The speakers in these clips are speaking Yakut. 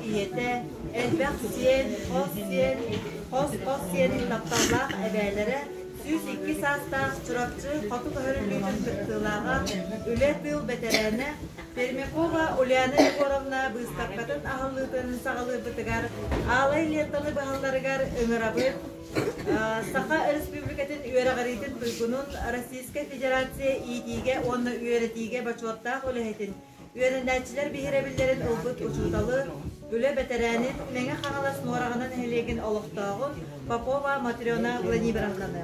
ийэтэ, элбэх сиэн, хос сиэн, хос-хос сиэн тапталлаах эбээлэрэ, 102 саастаах Чурапчы хоту көһөрүллүүтүн кыттыылааҕа, үлэ-тыыл бэтэрээнэ Пермякова Ульяна Егоровна быыстапкатын аһыллыытын саҕалыырбытыгар аалай лентаны быһалларыгар ыҥырабыт. Саха Өрөспүүбүлүкэтин үөрэҕириитин туйгунун, Российскай Федерация иитиигэ уонна үөрэтиигэ бочуоттаах үлэһитин, үөрэнээччилэр биһирэбиллэрин ылбыт учууталы, үлэ бэтэрээнин, Мэҥэ Хаҥалас Нуораҕана нэһилиэгин олохтооҕун Попова Матрена Владимировнаны.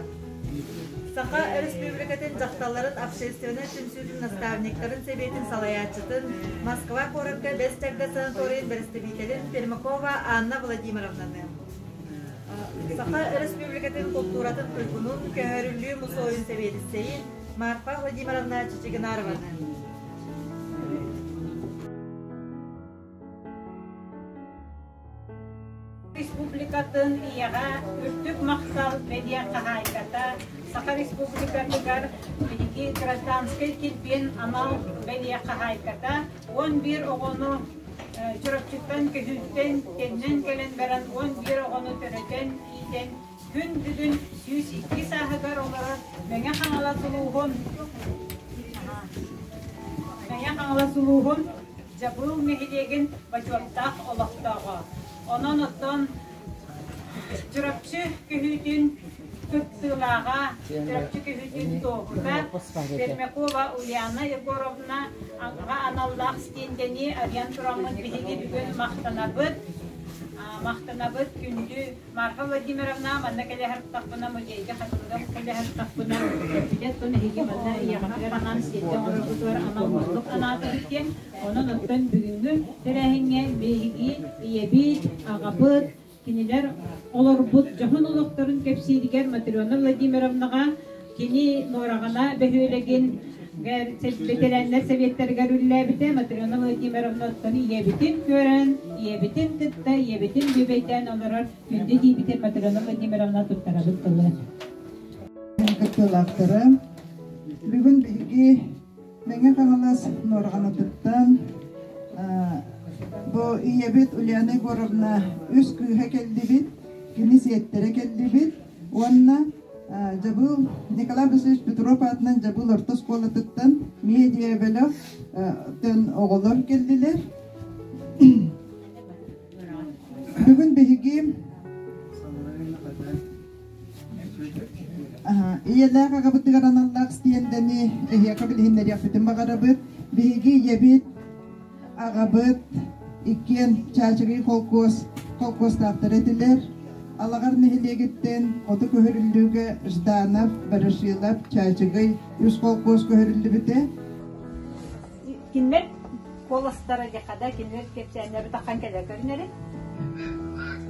Саха Өрөспүүбүлүкэтин дьахталларын общественнай түмсүүтүн наставниктарын сэбиэтин салайааччытын, Москва куоракка Бэс Чагда санаторийын бэрэстэбиитэлин Пермякова Анна Владимировнаны. Саха Өрөспүүбүлүкэтин култууратын туйгунун, көһөрүллүү мусуойун сэбиэдиссэйин Марфа Владимировна Чичигинарованы. Республикатын ийэҕэ үрдүк махтал бэлиэ хаһаайката Саха Республикатыгар биһиги гражданскай килбиэн анал бэлиэ хаһаайката 11 оҕону Чурапчыттан көһүүттэн төннөн кэлэн баран 11 оҕону төрөтөн иитэн күн бүгүн 102 сааһыгар олорор Мэҥэ Хаҥалас улууһун Мэҥэ Хаҥалас улууһун Дьабыыл нэһилиэгин бочуоттаах олохтооҕо. Онон оттон Чурапчы көһүүтүн кыттыылааҕа, Чурапчы көһүүтүн туоһута Пермякова Ульяна Егоровна аҕа аналлаах стендэни арыйан тураммыт биһиги бүгүн махтанабыт. Махтанабыт күндү Марфа Владимировна манна кэлэ сырыттахпына музейга хатылыга кэлэ сырыттахпына эппитэ оттон эһиги манна ийэҕитигэр анаан стенде оҥороргутугар анал муннук анаатыбыт диэн. Онон оттон бүгүҥҥү тэрээһиҥҥэ биһиги ийэбит, аҕабыт, кинилэр олорбут дьоһун олохторун кэпсииригэр Матрена Владимировнаҕа кини Нуораҕана бөһүөлэгин бэтэрээннэр сэбиэттэригэр үлэлээбитэ. Матрена Владимировна оттон ийэбитин көрөн, ийэбитин кытта, ийэбитин бүөбэйдээн олорор күндү диибитин Матрена Владимировна туттарабыт тылы. Кыттыылаахтара бүгүн биһиги Мэҥэ Хаҥалас Нуораҕанатыттан бу ийэбит Ульяна Егоровна үс кыыһа кэллибит, кини сиэттэрэ кэллибит уонна Дьабыыл Николай Васильевич Петров аатынан Дьабыыл орто оскуолатыттан медиа бөлөх оҕолор кэллилэр. Бүгүн биһиги Ийэлээх аҕабытыгар аналлаах стендэни эһиэхэ билиһиннэриэхпитин баҕарабыт. Биһиги ийэбит, аҕабыт иккиэн Чаачыгый холкуос холкуостаахтар этилэр. Алаҕар нэһилиэгиттэн хоту көһөрүллүүгэ Жданов, Ворошилов, Чаачыгый үс холкуос көһөрүллүбүтэ. Кинилэр куоластара дьахада кинилэр кэпсээннэри таххан кэлэ көрүнэри.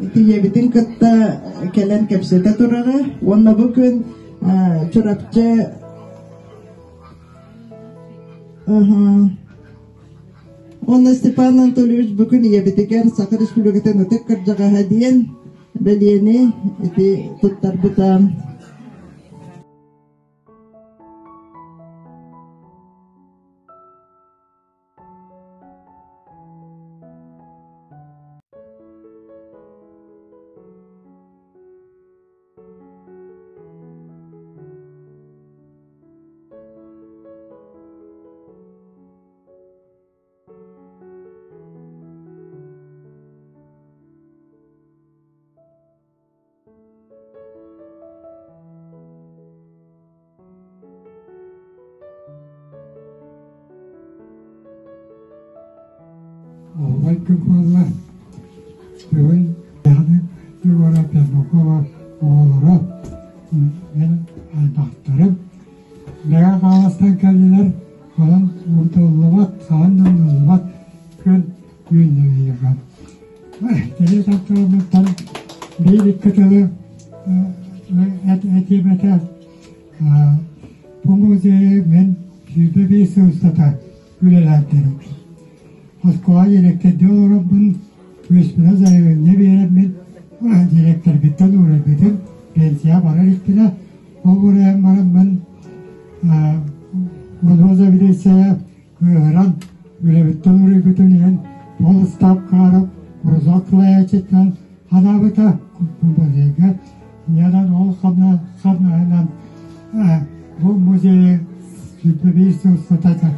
Ити ийэбитин кытта кэлэн кэпсэтэ турара уонна бу күн Чурапчы Уонна Степан Анатольевич бу күн ийэбитигэр Саха Республикатын ытык кырдьаҕаһа диэн бэлиэни ити туттарбыта. Оһуобай күн буолла. Бүгүн даҕаны Егора Пермякова оҕолоро мин аймахтарым Мэҥэ Хаҥаластан кэллилэр, хаһан умтуллубат, хаһан да умнуллубат күн үүннэ биһиэхэ. Кини тапталыттан биир икки тылы этиим этэ. Бу музейы мин 25 сыл устата үлэлээтим. Москва директордыы олоробун, үөспүнэ заявление биэрэммин, директорбиттан уурайбытым, пенсия барар илтинэ, ол уурайан бараммын Роза Велицая кыыһыран үлэбиттэн уруйбутун иһин ол ыстаапкалары Кружок салайааччытынан анаабыта музейга. Инньэнэн ол хамнаһынан бу музейы 25 сыл устата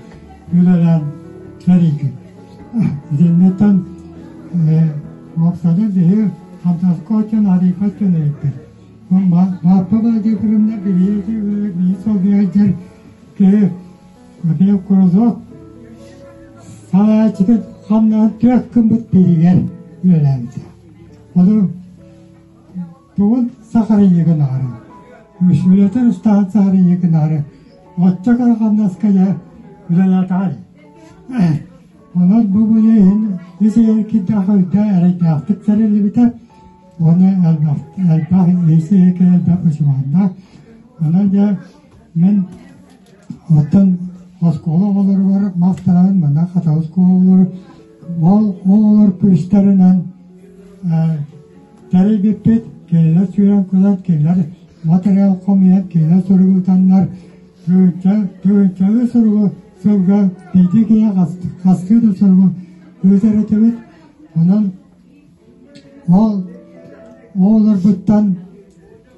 үлэлээн тэрийбит. Итинниттэн уопсайынан биһиги хамнаска өттүн арыйбат дьон эбиппит. Мааппа Владимировна биһиги солбуйар киһи Биир кружок салайааччытын хамнаһын түөрт гыммыт бииригэр үлэлээбитэ. Ону тугун сахарыйыы гынаары, үлэтин устаһын сахарыйыы гынаары, оччо кыра хамнаска дьэ үлэлээтэҕэ. Онон бу музей иһин үс иһин кирдээх өйдөөх эрэйдээхтик тэриллибитэ уонна элбэх элбэх ис иһигэр элбэх учуганнаах. Онон дьэ мин Оттон оскуола оҕолоругар махтанабын, манна Хатылы оскуолалар ол оҕолор күүстэринэн тэрийбиппит, кинилэр сүүрэн кэлэн, кинилэр материал хомуйан, кинилэр суругу ыытаннар, тыһыынчалыы суругу сылга биирдии киһи хастыы да суругу ыытар этибит. Онон ол оҕолорбуттан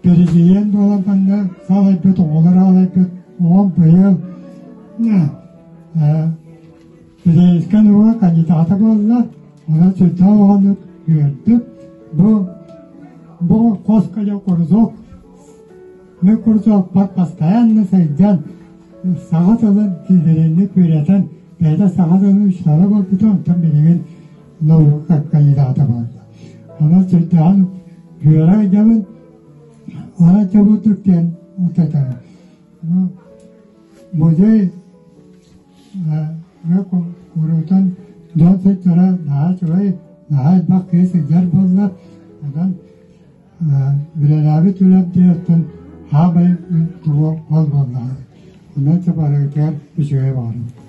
Президент буолан манна салайбыт, оҕолор аалайбыт, оҕом быйыл Педагогическай наука кандидата буолла, онон сүрдээх улаханнык үөрдүм. Бу бу хоско дьэ кружок, мин кружокпар постоянно сылдьан саха тылын киллэринник үөрэтэн, бэйэтэ саха тылын учуутала буолбута, онтон билигин наука кандидата буолла. Онон сүрдээҕин үөрэ сылдьабын, онон чобуутук диэн утатабын. Музей куруутун дьон сылдьара наһаа үчүгэй, наһаа элбэх киһи сылдьар буолла. Онон үлэлээбит үлэм диэттэн хаамай тугу ол буоллаҕа. Онон барыгытыгар үчүгэй баҕарабын.